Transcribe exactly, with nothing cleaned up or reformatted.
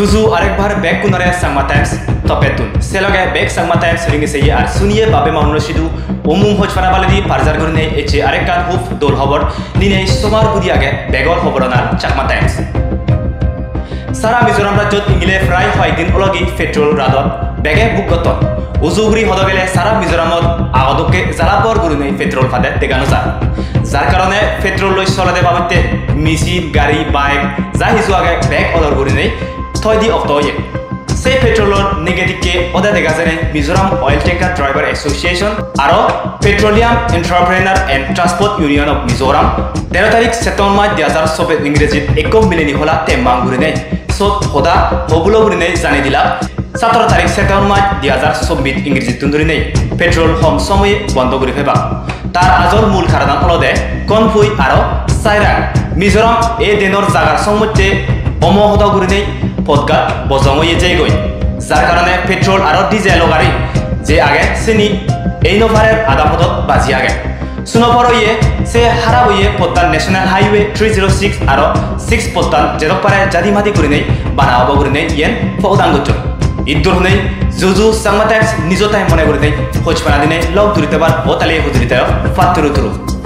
Juju arekbar bekkunore Changma Times toppettun. Se loge bek Changma Times ringi seye ar suniye babe maunore sidu umum hojpara baledi parjar gurinei ecche arekkan hub dol hobor ninei somar budi age begor hoboran ar Changma Times. Sara Mizoram rajyot ingile prai hoyekdin ologi petrol radot bege buk gotton. Uju guri hodo gele sara Mizoramot agodokke jalabor gurinei petrol pade dega no jar. Jar karone petrol loi solede babotte machine, gari, bike, ja hiju age bek odor gurinei thoidi okto oye. Se petrolor negative ke ode dega jene Mizoram Oil Tanker Driver Association aro Petroleum Entrepreneur and Transport Union of Mizoram. Tero tarik September mas dui hajar sobbis ingrejit ekko mileni hola temmang gurinei sot hoda hobulo gurinei jani dilak. Satoro tarik September mas dui hajar sobbis ingrejittun dhurinei petrol hom somoye bondo guri pebak. Tar ajol mul karonan olode Konpui aro Sairang. Mizoram ei denor jagar songmotte omo hodo gurinei podgat bojong oye jeyegoi. Jar karone petrol aro diesel o gari je age sini ei no parer, ada podot baji age. Suno por oye se harap oye pottan National Highway three zero six aro six pottan jedok pare jadi madi gurinei bana obo gurinei iyen pogodang gocchon. Iddur hunei juju Changma Times nijo time mone gurinei hojpana dinei log durite bar o tale hujurite patturu turu.